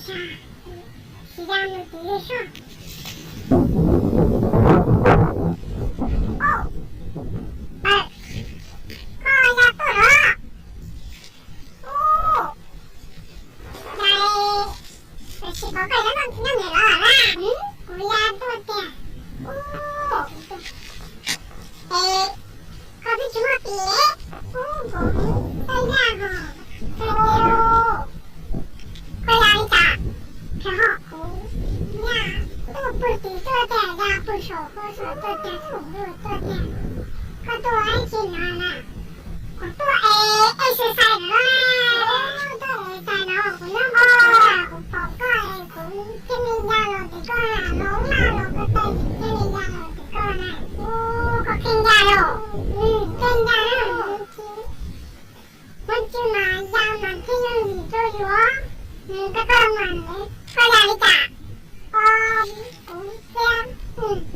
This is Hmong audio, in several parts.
Tsis da nws tus yawg soj. Koj ya tuaj los? Ub, yam, tiam sis pom koj yuav noj nyob ntawm los na. Kuv ya tuaj tiag. Ub, es koj twb tsis muaj tis. Ub, kuv txawj yaj hos. Koj ya li cas? Rau qhov kuv ya tuaj pw tim tuaj tiag, ya pw saum hua saum tuaj tiag, saum hua tuaj tiag. Koj tuaj ua dab tsi no na? Kuv tuaj es exercise no na. Tuaj exercise no kuv nyob npog, kuv pom koj es kuv thiaj li ya los tim koj na, los laj los koj tawm thiaj li ya los tim koj na. Ub, koj kheej ya los? Kheej ya na. Huab cua mas ya mas thiaj yooj yim rau yus. Koj tuaj mas koj ya li cas? Kuv txia, kuv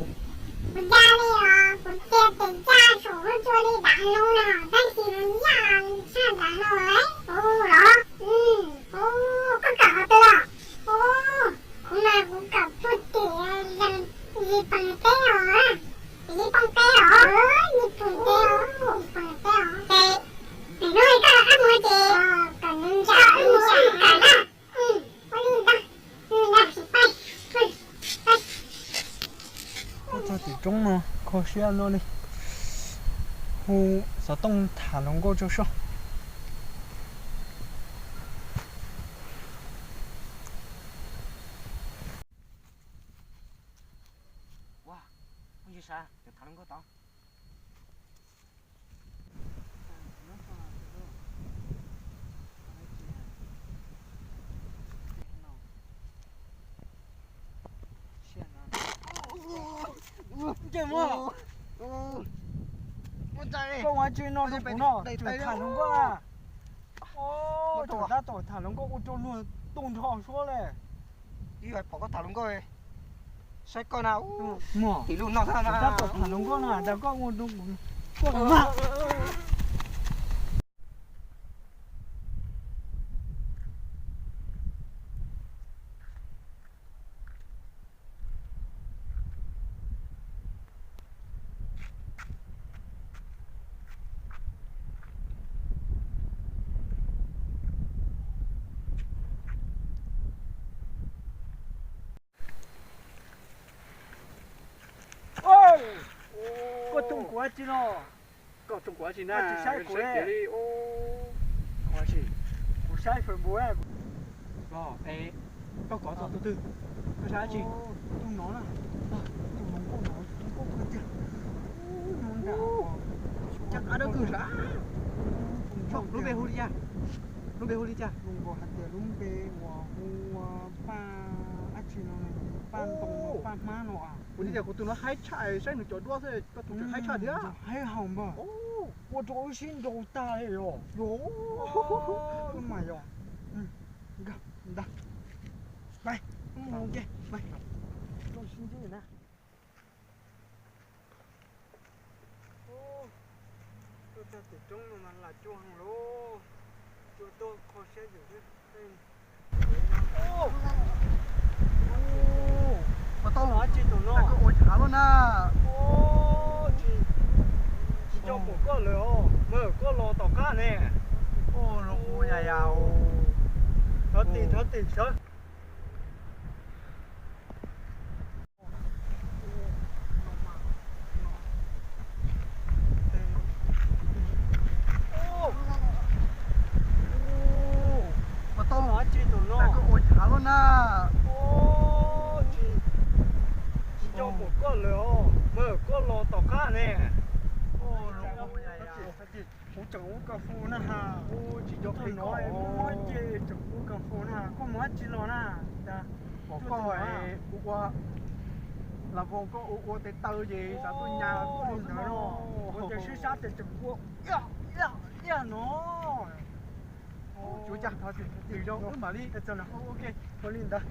ya li os, kuv txia tes ya saum huab cua li dav hloov na, tab sis mas ya tshaj dav no los. Ub, koj kawm qhov twg los? Ub, kuv mas kuv kawm puag tim zis pees teb os. Zis poos teb os? Zis poos teb os, zis poos teb os. Ces nim no koj rov qab mus ces kom nws ntsa wb mus kawm na. Ua li ntag, ua li ntag, pais. Tuaj txog tim roob no kho siab no li. Hu xov tooj tham hluas nkauj rau soj. Koj ua tsi no rau kuv no, tham hluas nkauj na. Tab tom tham hluas nkauj ua rau luag tu nrho suab li. Ib yam pom koj tham hluas nkauj, saib koj na, tim lub no tab tom tham hluas nkauj no, tas koj ua rau kuv, koj mas. Koj tus kuv tsis no. Koj tus kuv tsis na, tsis saib kuv li. Kuv saib Facebook. Los es koj kov txog tus twg? Koj saib tsis? Tus no na, tus no nkauj no, nkauj kawg tiag. Ub, no nram, cas qab dawb kawg sav. Lub npe hu li cas? Lub npe hu li cas? Hais tias lub npe uas hu ua Paj dab tsi no, Paj Ntoo, Paj Hmab no. Kuv tias kuv tus no haib tshaj, saib nws cov duab xwb, koj tus tseem haib tshaj thiab. Haib haum npawg. Ua rau wb sib nraus tag li os. Mas yog. Ntag, pais, mus ua ke, pais. Tuaj sib ntsib na. Tuaj txog tim roob no mas lam cuaj heev lauj. Cua tuaj kho siab yus xwb. Ua tau los dab tsi tus no? Koj ua cas lawm na? Tsis, tsis nco pom koj lawm os, mas koj los tom qab ne. Thov tim, thov tim sawv. Ua tau los dab tsi tus no? Koj ua cas lawm na? Tsis, tsis nco pom koj lawm os, mas koj los tom qab ne. Kuv tseem ua kas fus na ha. Tsis nco pom koj, ces tseem ua kas fus na. Koj mus dab tsi los na? Pom koj ua, ua, las voos koj ua ua tes taw ces xav tuaj nyas koj li ntawd no. Ua cas sib sab ces tseem ua ib, ib, ib no. Tsuav cas, tim zoo wb mam li, ua li ntawd.